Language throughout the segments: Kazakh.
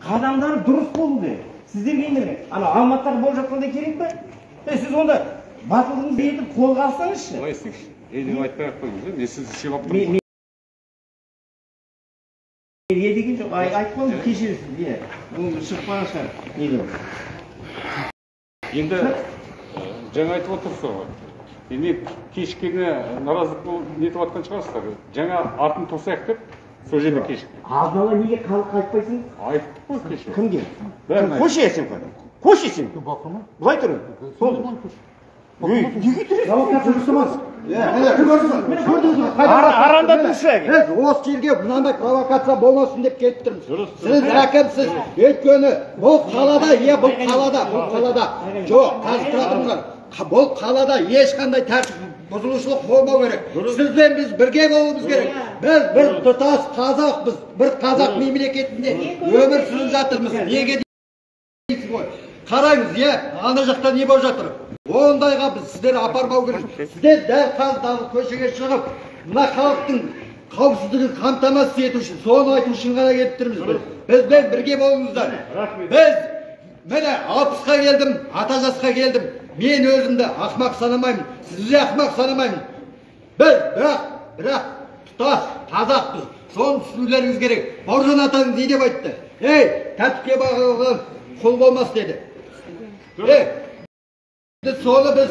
Қадамдары дұрыс болу керек. Сіздерге не? Ана Алматыдағы болып жатқандай керек пе? Сіз онда батылдығыңызды етіп қолға алсаңызшы. Былай істейікші. Е деп айтпай ақ қойыңыз, мен сізді сыйлап тұрмын. Е деген жоқ, айтып қойдым, кешіресіз, иә. Бұл шығып қалған шығар. Не деп? Енді жаңа айтып отырсыз ғой. Енді кешіккеніне наразылық болып нетіп жатқан шығарсыздар. Жаңа артын тосайық деп сол жерде кешіктік. Алдын ала неге халыққа айтпайсың? Айттық қой кеше. Кімге? Бәрін айттық. Қойшы сен қой. Қойшы сен. Былай тұр. Сол. Неге тұресің? Арандатушы. Біз осы жерге мынандай провокация болмасын деп келіп тұрмыз. Сіз әкімсіз, өйткені бұл қалада, бұл қалада, бұл қалада. Жоқ, қазір тұра тұрыңдар. Бұл қалада ешқандай тәртіп бұзылушылық болмау керек. Сізбен біз бірге болуымыз керек. Біз бір тұтас қазақпыз, бір қазақ мемлекетінде өмір сүріп жатырмыз. Неге дейсіз ғой? Қараймыз, ана жақта не болып жатыр? Ондайға біз сіздер апармау керек. Сіздер дәл қазір көшеге шығып, мына халықтың қауіпсіздігін қамтамасыз ету үшін, соны айту үшін ғана келіп тұрмыз біз. Бізбен бірге болыңыздар. Біз міне 60-қа келдім, ата жасқа келдім. Мен өзімді ақымақ санамаймын, сізді де ақымақ санамаймын. Біз бірақ тұтас қазақпыз. Соны түсінулеріңіз керек. Бауыржан атаңыз не деп айтты? Ей, тәртіпке бағынған құл болмас деді. Біз соны біз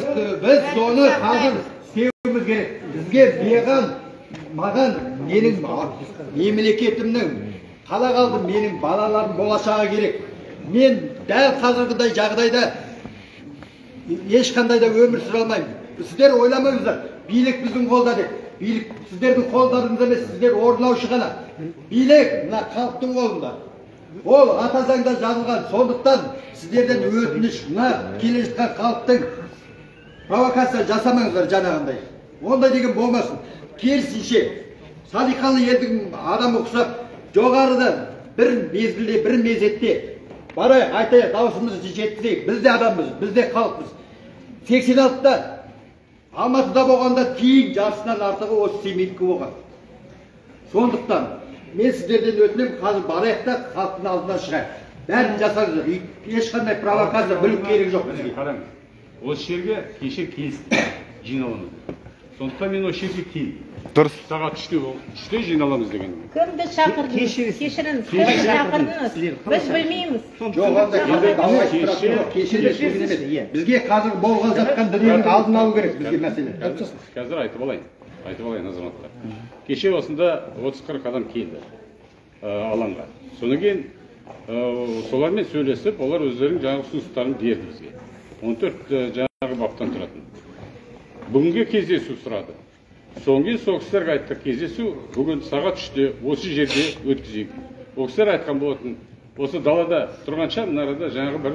соны қазір істеуіміз керек. Бізге маған менің мемлекетімнің қала қалды менің балаларым болашағы керек. Мен дәл қазіргідей жағдайда ешқандай да өмір сүре алмаймын. Сіздер ойламаңыздар, билік біздің қолда деп. Билік сіздердің қолдарыңызда емес, сіздер орындаушы ғана. Билік мына халықтың қолында. Ол ата заңда жазылған. Сондықтан сіздерден өтініш, мына келе жатқан халықтың провокация жасамаңыздар жаңағындай. Ондай деген болмасын. Керісінше, салиқалы елдің адамы ұқсап, жоғарыдан бір мезгілде, бір мезетте барайық, айтайық, дауысымызды жеткізейік. Біз де адамбыз, біз де халықпыз. 86-да Алматыда болғанда тең жартысынан артығы осы Семейдікі болған. Сондықтан мен сіздерден өтінемін, қазір барайық та халықтың алдына шығайық. Бәрін жасаңыздар, ешқандай провокация, бүлік керек жоқ бізге. Қараңыз, осы жерге кеше келістік, жиналамыз. Сондықтан мен осы жерге келдім. Дұрыс. Сағат 3-те жиналамыз деген. Кімді шақырдыңыз? Кешіріңіз, кімді шақырдыңыз? Біз білмейміз. Жоқ, онда кешіріңіз. Бізге қазір болған жатқан дүниенің алдын алу керек бізге мәселе. Қазір айтып алайын. Айтып алайын, азаматтар. Кеше осында 30-40 адам келді алаңға. Содан кейін солармен сөйлесіп, олар өздерінің жаңағы ұсыныстарын берді бізге. 14 жаңағы баптан тұратын. Бүгінге кездесу сұрады. Содан кейін сол кісілерге айттық, кездесу бүгін сағат 3-те осы жерде өткізейік. Ол кісілер айтқан болатын, осы далада тұрғанша мына арада жаңағы бір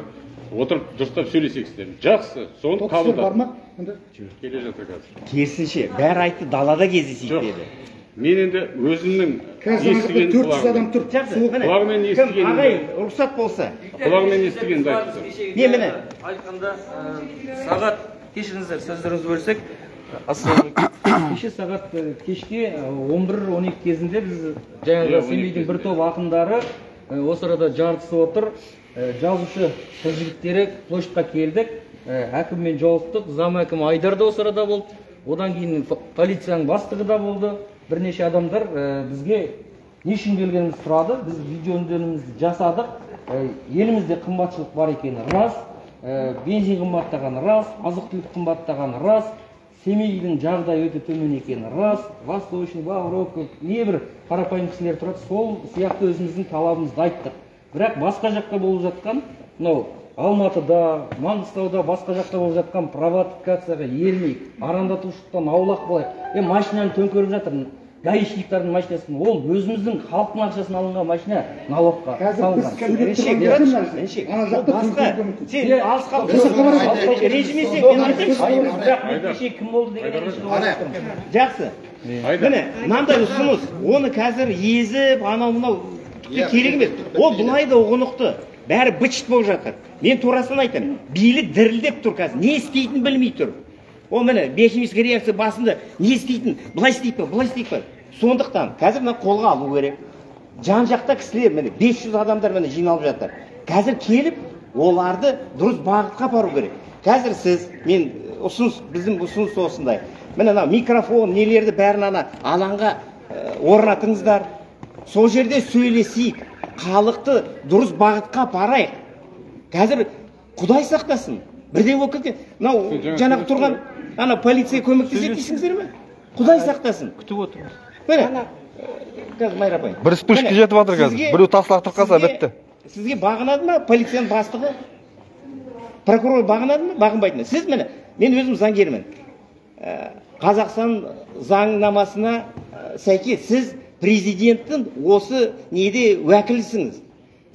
отырып дұрыстап сөйлесейік сіздермен. Жақсы, соны қабылдадық. Келе жатыр қазір. Керісінше, бәрі айтты, далада кездесейік деді. Мен енді өзімнің естіген құлағыммен естігенімді. Ағайын, рұқсат болса. Құлағыммен естігенімді айтты. Не міне? Айтқанда сағат, кешіріңіздер, сөздеріңізді бөлсек. Ассалаумағалейкум. Кеше сағат кешке 11-12 кезінде біз жаңағы Семейдің бір топ ақындары, осы арада жартысы отыр, жазушы қыз жігіттері площадьқа келдік, әкіммен жолықтық, зам әкім Айдар да осы арада болды, одан кейін полицияның бастығы да болды, бірнеше адамдар бізге не үшін келгенімізді сұрады, біз видеоүндеуімізді жасадық, елімізде қымбатшылық бар екені рас, бензин қымбаттағаны рас, азық-түлік қымбаттағаны рас, Семейдің жағдайы өте төмен екені рас, Восточный, Лавровка, небір қарапайым кісілер тұрады, сол сияқты өзіміздің талабымызды айттық. Бірақ басқа жақта болып жатқан, мынау Алматыда, Маңғыстауда басқа жақта болып жатқан провокацияға ермей, арандатушылықтан аулақ болайық. Машинаны төңкеріп жатыр, гаишниктардың машинасын, ол өзіміздің халықтың ақшасын алынған машина налогқа салынған. Сен алысқа ренжімесең, мен айтайыншы. Бірақ мен кеше кім болды деген Жақсы. Міне, мынандай ұсыныс, оны қазір езіп, анау мынау керек емес. Ол былай да ұғынықты. Бәрі быт-шыт болып жатыр. Мен турасын айтамын. Билік дірілдеп тұр қазір. Не істейтінін білмей тұр. Ол міне, биохимический реакция басында не істейтін, былай істейік пе, былай істейік пе. Сондықтан қазір мына қолға алу керек. Жан жақта кісілер, міне, 500 адамдар, міне, жиналып жатыр. Қазір келіп оларды дұрыс бағытқа апару керек. Қазір сіз, мен ұсыныс, біздің ұсыныс осындай. Міне, ана микрофон, нелерді бәрін ана алаңға орнатыңыздар. Сол жерде сөйлесейік, халықты дұрыс бағытқа апарайық. Қазір Құдай сақтасын, бірдеңе болып кеткен. Мынау жаңағы тұрған ана полиция көмектеседі дейсіңіздер ме? Құдай сақтасын. Күтіп отырмыз. Міне, қазір, Майра апай. Бір вспышка жетіп жатыр қазір. Біреу тас лақтырып қалса, бітті. Сізге бағынады ма полицияның бастығы? Прокурор бағынады ма? Бағынбайды ма? Сіз, міне, мен өзім заңгермін. Қазақстан заңнамасына сәйкес сіз президенттің осы неде уәкілісіңіз.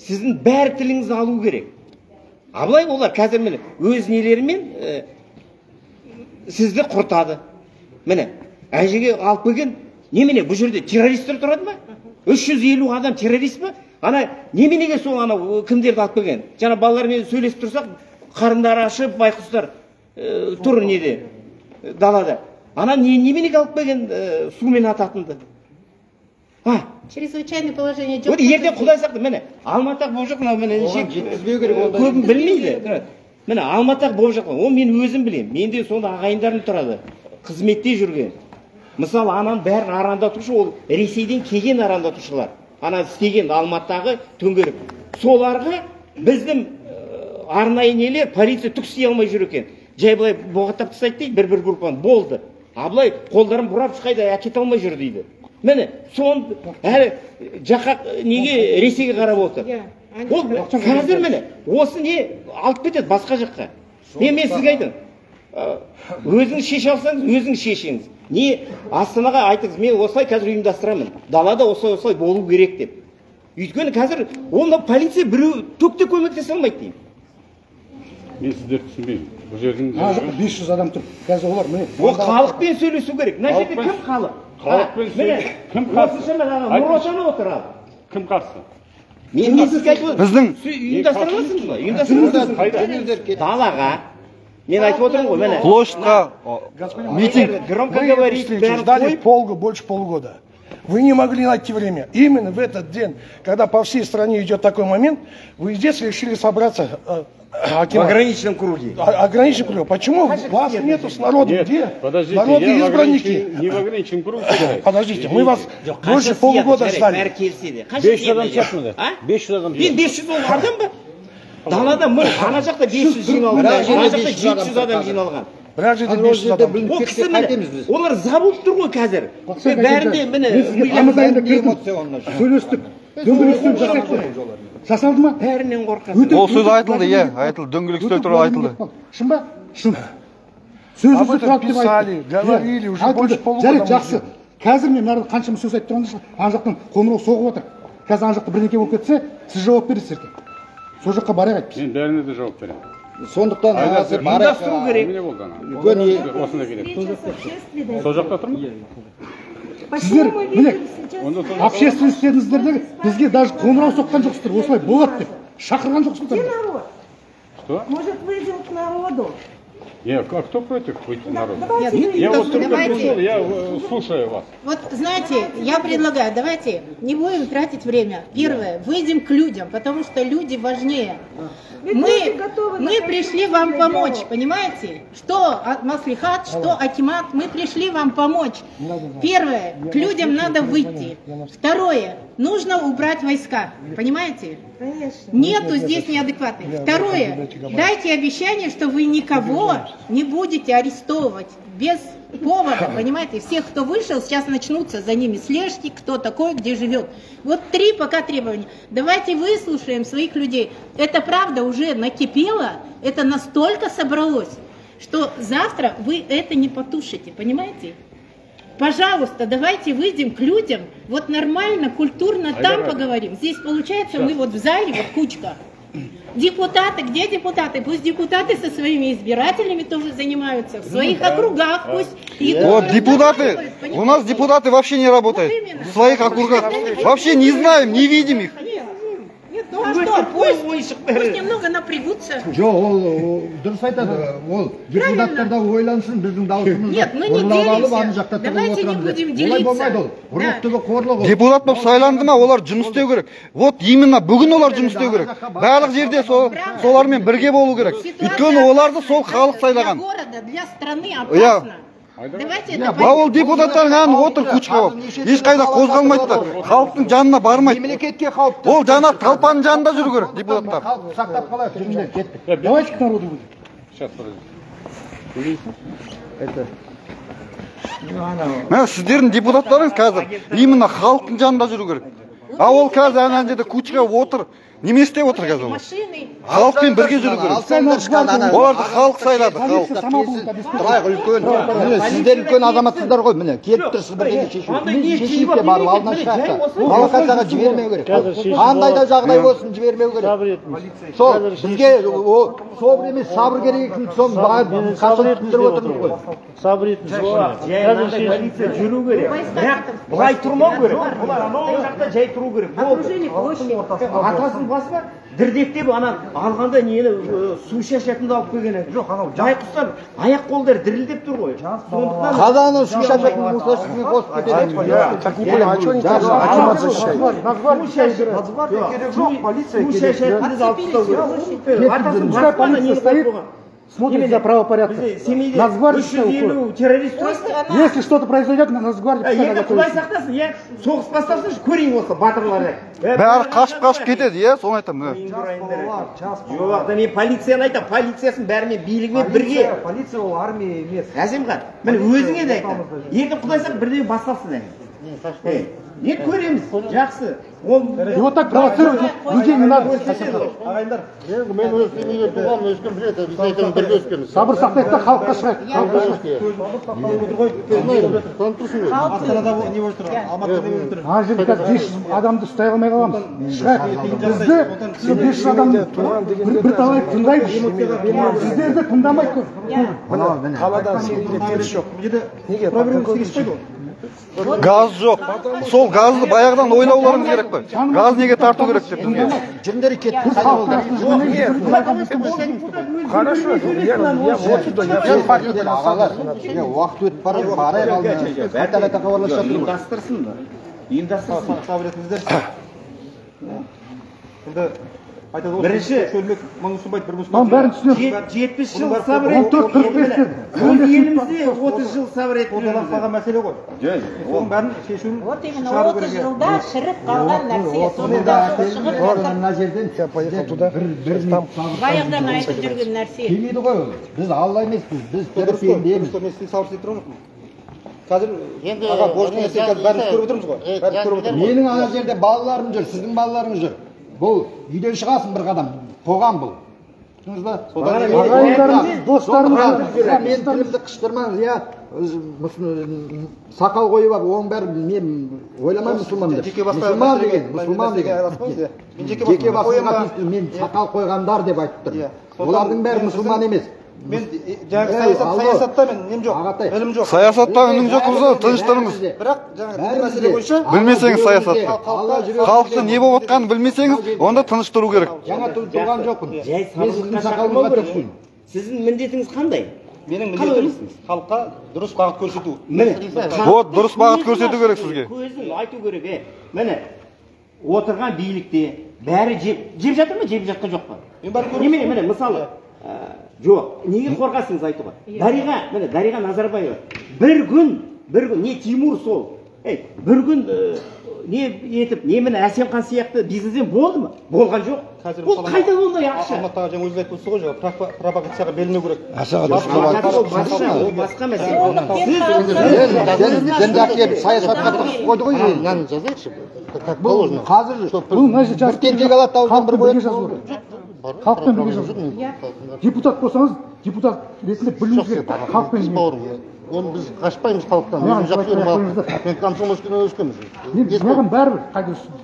Сіздің бәр тіліңізді алу керек. А былай олар қазір, міне, өз нелерімен сізді құртады. Міне, ана жерге алып келген немене, бұл жерде террористтер тұрады ма? 350 адам террорист па? Ана неменеге сол анау кімдерді алып келген? Жаңа балалармен сөйлесіп тұрсақ, қарындары ашып, байқұстар тұр неде, далада. Ана неменеге алып келген сумен ататынды? А, Чрезвычайное положение жоқ. Вот ертең, Құдай сақта, міне, Алматыда болып жатқан, міне, Оған жеткізбеу керек ондай. Көбін білмейді. Міне, Алматыда болып жатқан, оны мен өзім білемін. Менде сонда ағайындарым тұрады, қызметте жүрген. Мысалы, ананың бәрін арандатушы ол Ресейден келген арандатушылар. Ана істеген Алматыдағы төңкеріп. Соларға біздің арнайы нелер, полиция түк істей алмай жүр екен. Жай былай боғаттап тастайды дейді бір-бір группаны, болды. А былай қолдарын бұрап ешқайда әкете алмай жүр дейді. Міне, соны әлі жаққа неге Ресейге қарап отыр. Ол қазір, міне, осы не алып кетеді басқа жаққа. Мен сізге айтайын. Өзіңіз шеше алсаңыз, өзіңіз шешіңіз. Не Астанаға айтыңыз, мен осылай қазір ұйымдастырамын. Далада осылай осылай болу керек деп. Өйткені қазір онда полиция біреу түк те көмектесе алмайды деймін. Мен сіздерді түсінбеймін. Бұл жердің Ана жақта 500 адам тұр. Қазір олар, міне. Ол халықпен сөйлесу керек. Мына жерде кім халық? Халықпен Міне, кім қарсы? осыншама ана Нұр Отан отыр ал. Кім қарсы? Мен сізге айтып отырмын. Біздің Ұйымдастыра аласыз ба? Ұйымдастыра аласыз ба? Далаға. Мен айтып отырмын ғой, міне. Площадьқа Господин митинг. Громко Мы говорить, эту встречу бәрін ждали қойып, больше полугода. Вы не могли найти время. Именно в этот день, когда по всей стране идет такой момент, вы здесь решили собраться. В Акимат. ограниченном круге. Ограниченном круге. Почему вас нету с народом? Нет, Где? подождите, Народные я в избранники. не в ограниченном круге собираюсь. Подождите, мы вас Жоқ, больше қанша полугода сияды, ждали. бәрі келсе де. Қанша 500 адам сияды? сияды мында. А? 500 адам Мен 500 ол адам ба? Далада мың, ана жақта 500 жиналған, Бір ана жерде жақта 500 адам 700 адам қазір. жиналған. Бір жерде Қазір ол 500 жерде адам. бүлініп Ол кетсе кісі, міне, қайтеміз біз? олар за болып тұр ғой қазір. Бәрінде, міне, Мен сізге тамыз айында кірдім. Эмоция онда. Сөйлестік. Дөңгелек үстел жасайық деп. Жасалды ма? Бәрінен қорқасың. Ол сөз айтылды, иә, айтылды. Дөңгелек үстел туралы айтылды. Шын ба? Шын. Сөз Об этом тұрады деп писали, айтты. говорили, уже Айтылды. больше полугода Жарайды, мы жақсы. Қазір мен мына қаншама сөз айтып тұрғанда, ана жақтан қоңырау соғып отыр. Қазір ана жақта бірдеңке болып кетсе, сіз жауап бересіз ертең. Сол жаққа барайық әйтпесе. Мен бәріне де жауап беремін. Сондықтан ағасы, барайық. Ұйымдастыру керек. Немене болды ана? Үлкен Осында келеді. Сол жақта тұр ма? Сіздер, міне, Онда сол жақта общественность дедіңіздер де, бізге даже қоңырау соққан жоқсыздар, осылай болады деп. Шақырған жоқсыздар. Народ? Что? Может, выйдем к народу? Не, а кто против выйти народу? Давайте выйдем. Я вот только Давайте. пришел, я слушаю вас. Вот знаете, я предлагаю, давайте не будем тратить время. Первое, выйдем к людям, потому что люди важнее. Ведь Мы, люди готовы мы на пришли вам конструктивный помочь, диалог. Понимаете? Что Маслихат, что Акимат, мы пришли вам помочь. Первое, к людям надо выйти. Второе, нужно убрать войска, понимаете? Конечно. Нету здесь неадекватных. Второе, дайте обещание, что вы никого не будете арестовывать без повода, понимаете? Всех, кто вышел, сейчас начнутся за ними слежки, кто такой, где живет. Вот три пока требования. Давайте выслушаем своих людей. Это правда уже накипело, это настолько собралось, что завтра вы это не потушите, понимаете? Пожалуйста, давайте выйдем к людям, вот нормально, культурно там давай. Поговорим. Здесь получается мы вот в зале, вот кучка. Депутаты, где депутаты? Пусть депутаты со своими избирателями тоже занимаются, в своих округах пусть идут, Вот депутаты, разговаривают, у нас депутаты вообще не работают Вот именно. в своих округах. Вообще не знаем, не видим их. Нет, ну а что Пусть немного напрягутся. Жоқ, ол дұрыс айтады. Ол депутаттар да ойлансын, біздің дауысымызды. Нет, мы не делимся. Давайте не будем делиться. Олай болмайды ол. Ұрлық түбі қорлық ол. Депутат болып сайланды ма, олар жұмыс істеу керек. Вот именно бүгін олар жұмыс істеу керек. Барлық жерде солармен бірге болу керек. Өйткені оларды сол халық сайлаған. Для города, для страны опасно. Давайте это А ол депутаттардың әні отыр кучка болып. Ешқайда қозғалмайды да, халықтың жанына бармайды. Мемлекетке қауіпті. Ол жаңа толпаның жанында жүру керек депутаттар. Халық сақтап қалайық, жүріңдер, кеттік. Давайте к народу будем. Сейчас, подожди. Міне сіздердің депутаттарыңыз қазір именно халықтың жанында жүру керек. А ол қазір ана жерде кучка отыр. Неме істеп отыр қазір ол? Машины. Халықпен бірге жүру керек. Оларды халық сайлады, халық. Тұрайық үлкен. Міне сіздер үлкен азаматсыздар ғой, міне келіп тұрсыз бірдеңе шешу. Шешейік те барып алдынан шығайық. Провокацияға жібермеу керек. Қандай да жағдай болсын жібермеу керек. Сол бізге собыр емес, сабыр керек екенін соны қашан түсіндіріп отырмыз ғой. Сабыр етіңіз. Жай мынандай полиция жүру керек. Бірақ былай тұрмау керек. Бұлар анау жақта жай тұру керек. Окружили площадь. Атасын баспа, дірдектеп ана алғанда нені су шашатынды алып келген екен. Жоқ, анау байқұстар аяқ қолдары дірілдеп тұр ғой. Сондықтан Қазаны су шашатын мусорщикпен қосып кетеді. Так не понял, а что они так акимат защищают? Нацгвардия керек жоқ, полиция керек. Су шашатынды алып тастау керек. Атасын Пускай баспа, полиция нені стоит, қойып қойған. смотрит за правопорядком. Семейде Нацгвардия пускай уходит. 350 террорист тұрады. Если что-то произойдет, Нацгвардия пускай Енді Құдай готовится. сақтасын, иә, соғыс басталсыншы, көрейін осы батырларды. Бәрі қашып-қашып кетеді, иә, соны айтамын. Жоқ, да мен полицияны айтамын, полициясын бәрімен билігімен бірге. Полиция ол армия емес. Әзімхан, міне өзіңе де айтамын. Ертең Құдай сақтасын, бірдеңе басталсын әлі. Не көреміз, жақсы. Ол И вот так провоцировать людей не надо. Ағайындар, Мен өз семейде туғанмын, өскен біледі, біз екеуміз бірге өскенбіз. Сабыр сақтайық та халыққа шығайық. Халыққа шығайық. Танып тұрсың ғой. Астанада не болып тұр? Алматыда не болып тұр? Ана жерде қазір 500 адамды ұстай алмай қаламыз. Шығайық. Бізді сол 500 адам бірталай тыңдайды. Сіздерді тыңдамайды көп. Қалада Семейде теріс жоқ. Неге? Газ жоқ. Сол газды баяғыдан ойлауларыңыз керек қой. Газ неге тарту керек деп бізге. Жүріңдер кеттік. Біз халықтың Хорошо, я вот сюда, я Ағалар, уақыт өтіп барады, барайық алдына. Қайта-қайта хабарласып жатыр ғой. Ұйымдастырсын да. Ұйымдастырсын. Сабыр етіңіздер. Енді айтады ғой, Бірінші- шөлмек мың ұсынбайды, бір Оның бәрін түсінемін. 70 жыл сабыр Он төрт, қырық бес деді. Өз елімізде 30 жыл сабыр етіп Қордаланып қалған мәселе ғой. Соның бәрін шешуін Вот именно шығару 30 керек. жылда шіріп қалған нәрсе. Соны да шығып жатыр. Мына жерден Я поехал туда, бір там Баяғыдан айтып жүрген нәрсе. келмейді ғой ол. Біз Алла емеспіз, біз тірі Дұрыс қой, пендеміз. дұрыс қой, мен сізді сабыр істеп тұрған жоқпын. Қазір Енді аға божық нәрсе қазір бәріміз көріп отырмыз ғой. Бәріміз көріп отырмыз. Менің ана жерде балаларым жүр, сіздің балаларыңыз жүр. Бұл үйден шығасың бір қадам, қоғам бұл. Түсіндіңіз ба? Ағайындарымыз, достарымыз жүр. Мен тілімді қыштырмаңыз, иә. Сақал қойып алып, оның бәрі мен ойламаймын мұсылман деп. Жеке басқа Мұсылман мәселеге- деген, мұсылман мәселеге деген. араласпаңыз, иә. Мен жеке Жеке басым басымға қоямын ба? тиісті, мен сақал қойғандар деп айтып тұрмын. Иә. Олардың бәрі мұсылман емес. Мен жаңағы саясатта мен нем жоқ, Ағатай. білім жоқ. Саясатта үнің жоқ болса тыныш тұрыңыз. Бірақ жаңағы діни мәселе бойынша Білмесеңіз саясатты. Халықтың не болып жатқанын білмесеңіз, онда тыныш тұру керек. Жаңа туған жоқпын. Жай Мен сіздің сабырлыққа сақалыңызға шақырмау керек. түспеймін. Сіздің міндетіңіз қандай? Менің Қалай міндетім ойлайсыз? халыққа дұрыс бағыт көрсету. Міне. Вот дұрыс бағыт көрсету керек сізге. Көзін айту керек, е. Міне, отырған билікте бәрі жеп жатыр ма, жеп жатқан жоқ па? Мен бәрін көріп Немене, міне, мысалы, жоқ, неге қорқасыңыз айтуға? Дариға, міне, Дариға Назарбаева бір күн, не Тимур сол, бір күн не етіп, не міне Әсемхан сияқты бизнесмен болды ма? Болған жоқ. Қазір Бұл қайда ондай ақша? Алматыға жаңа өзіңіз айтып отырсыз ғой, жаңа пропагандацияға берілмеу керек. Ол басқа, ол басқа мәселе. Дінді әкеліп саясатқа тығып қойды ғой. Мынаны жазайықшы, как Бұл положено. қазір Бұл мына жерде бір тентек алады аузынан бір халықпен бірге қояды. жазу керек. Халықпен бірге жазу керек. Депутат болсаңыз, депутат ретінде білуіңіз керек. Халықпен Біз бірге. бауырым, оны біз қашпаймыз халықтан. Маған Өзім жақсы көремін айтпай халықты. Мен комсомольскийден өскенбіз. Мен маған бәрібір қайда өстіңіз.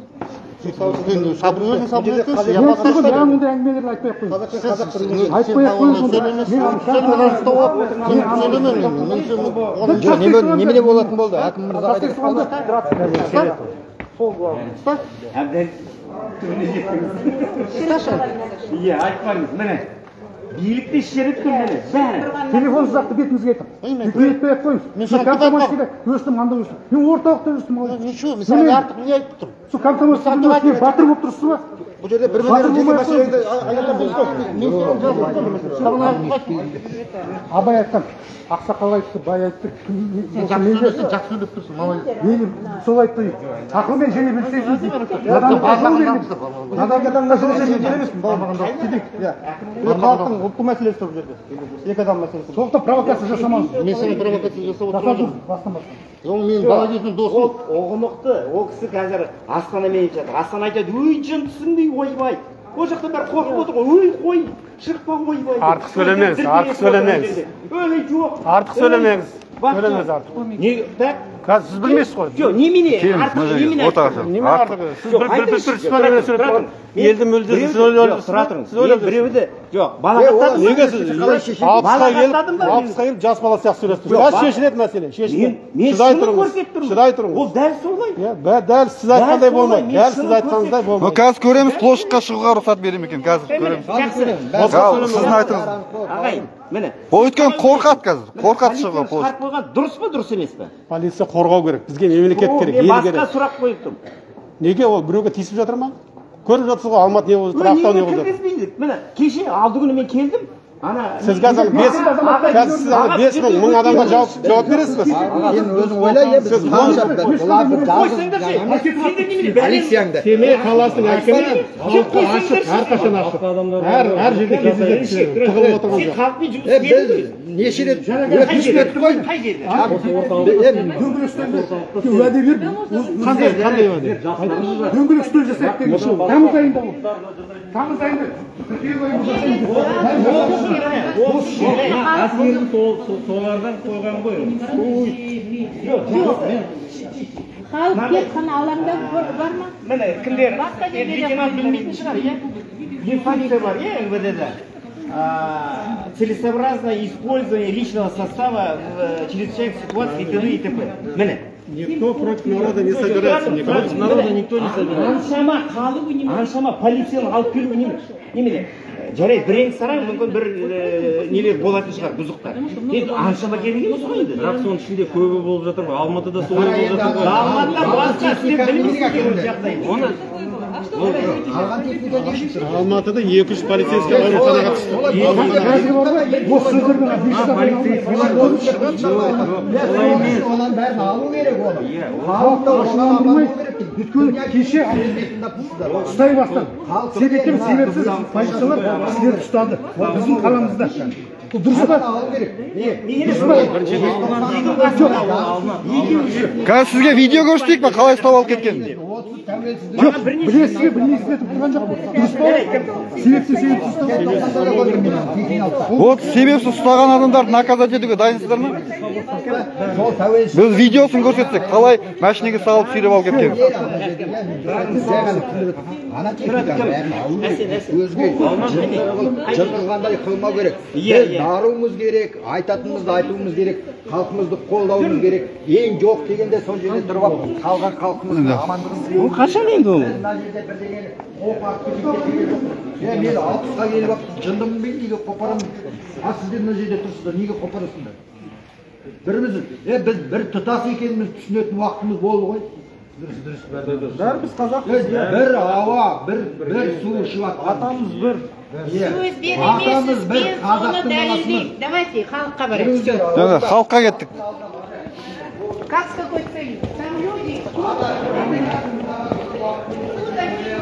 Енді сабыр өзің сабыр өткенсің. Я Мен басқа сізге маған ондай әңгімелерді айтпай ақ қойыңыз. Айтпай ақ қойыңыз онда. Мен Жоқ, немене болатын болды? Әкім мырза қайда кетіп қалды? Әбден Иә, айтпаңыз, міне. Билікті еш жерде тұр, міне, бәрі. Телефон ұзақты бетімізге айтып. Үкімет ақ қойыңыз. Мен Мен саған комсомольскийде өстім, анда өстім. Мен орталықта өстім. Ничего, мен саған артық не айтып тұрмын? Сол комсомольскийде өстім, батыр болып тұрсыз ба? Бұл жерде бір Батыр біріне жеке болмай ақ мәселеңді қойыңыз. аяқтап қой. Мен саған жазып тұрмын. Саған артық айтпаймын. Абай айтқан, ақсақал айтты, бай айтты. Сен жақсы сөйлесең, жақсы сөйлеп тұрсың, молодец. Мейлі сол айтты дейді. Ақылмен жеңе білсеңіз дейді. Наданға жол бер дейді. Наданға жол бер Сен дейді. емеспін, бауырмағанда. Иә. Бұл халықтың ұлттық мәселесі тұр бұл жерде. Екі адам мәселесі. Сондықтан провокация жасамаңыз. Мен саған провокация жасап отырған Жасап жоқпын. жүрсіз, бастан бастан. Ол менің бала кезімнің досым. Ол ұғынықты, ол кісі қазір Астанамен айтып жатыр. Астана айтады, өй жындысың дей, ойбай. Ол жақта бәрі қорқып отыр ғой, өй қой, шықпа ойбай. деп. Артық сөйлемеңіз, артық сөйлемеңіз. Ой, жоқ. Артық сөйлемеңіз. Бақытжан. Сөйлемеңіз артық. Не, так? Қазір сіз білмейсіз ғой. Жоқ, немене? Келіңіз, Артық мына жерге, немене ортаға айтып? шығыңыз. Неме Артық. артық? Сіз Жоқ, бір бір айтыңызшы, түркістанмен сөйлеп тұра тұрған тұрыңыз. Мен елді мүлде сіз ойлап Жоқ, тұра тұрыңыз. Сіз ойлап Мен біреуді, жоқ, Е, балағаттадым ба? Неге сіз 60-қа келіп, Балағаттадым ба? 60-қа келіп жас бала сияқты сөйлесіп Жоқ, тұрсыз. Қазір шешіледі мәселе, шешіледі. Мен Шыдай шынын тұрыңыз. көрсетіп тұрмын. Шыдай тұрыңыз. Ол дәл солай. Иә, дәл сіз айтқандай солай, болмайды. мен Дәл сіз шынын айтқаныңыздай көрсетіп- Ну, болмайды. қазір көреміз, площадьқа шығуға рұқсат бере ме екен, қазір көреміз. Жақсы. Ал, сіздің айтыңыз. Ағай, міне. Ол өйткені қорқады қазір, қорқады шығуға Полицияны площадь. шығарып қойған дұрыс па, дұрыс емес пе? Полиция қорғау керек. Бізге мемлекет О, керек, мен ел басқа керек. сұрақ қойып тұрмын. Неге ол біреуге тиісіп жатыр ма? Көріп жатсыз ғой, Алматы не болып жатыр, Ой, Ақтау не неге болып жатыр. кіргізбейді? Міне, кеше алды күні мен келдім. Ана Сіз қазір 5, қазір сіз ана 5 мың адамға жауап бересіз бе? Сен өзің ойла, иә, біз қанша бұлар бір Қойсаңдаршы. Сендер немене? Бәрін- полицияңды. Семей қаласының әкімі халыққа ашық, әрқашан ашық. Әр жерде кездеседі кісілер, тығылып отырған Сен жоқ. халықпен жұмыс Е, істедің біз ғой. неше рет Қай өтініш жерде? бердік қой. Қай жерде? Дөңгелек үстелде уәде беріп, Қандай уәде? Дөңгелек үстел жасайық деген. Тамыз айында ол. Тамыз айында. Қыркүйек айында жасаймыз. Солардан қойған ғой. Халық тек қана алаңда бар ма? Міне, кімдер? Басқа жерде де Лейтенант білмейтін шығар, иә? Инфекция бар, иә, МВД-да. Целесообразное использование личного состава в чрезвычайных ситуациях и т.д. и т.п. Міне. Никто против народа не собирается. Против народа никто не собирается. Аншама халық, аншама полицияны алып келу немене? Немене? Жарайды, бірең сараң, мүмкін бір нелер болатын шығар, бұзықтар. Енді аншама керек емес қой енді. Бірақ соның ішінде көбі болып жатыр ғой. Алматыда солай болып жатыр ғой. Алматыда басқа сіздер білмейсіздер ол жағдайды. Оны Қалған техника не үшін? Алматыда 200 полицейский ауруханаға түсті. Қазір бар ғой, бос сөздермен 500 адам Оның бәрін алу керек оны. Халықты ашуландырмай, өйткені кеше ұстай бастады. Себептен себепсіз полициялар кісілерді ұстады. Біздің қаламызда. Бұл дұрыс па? Алу керек. Не? Дұрыс па? Қазір сізге видео көрсетейік па, қалай ұстап алып кеткенін? Жоқ, білесіз бе, білмейсіз бе деп тұрған жоқпын. Дұрыс па? Себепсіз себепсіз ұстау. Вот себепсіз ұстаған адамдарды наказать етуге дайынсыздар ма? Сол тәуелсіз Біз видеосын көрсетсек, қалай машинеге салып сүйреп алып кеткен. Ана техниканы бәрін алу керек. Өзге жындырғандай қылмау керек. Біз баруымыз керек, айтатынымызды айтуымыз керек, халқымызды қолдауымыз керек. Ең жоқ дегенде сол жерде тұрып алып қалған халқымыздың амандығын тілеу. Ол қашан енді ол? Мына жерде бірдеңені қопарып кетейік деген жоқ. Е, мен 60-қа келіп алып жындымын мен, неге қопарамын? А сіздер мына жерде тұрсыздар, неге қопарасыңдар? Біріміз, біз бір тұтас екенімізді түсінетін уақытымыз болды ғой. Бәрі біз қазақпыз. Бір ауа, бір су ішіп жатқан. Атамыз бір. Иә. Сөзбен Атамыз емес, бір, іспен соны қазақтың баласымыз. дәлелдейік. Давайте халыққа барайық. Всё. Жаңа халыққа кеттік. Как, с какой целью? Там люди. Кто такие?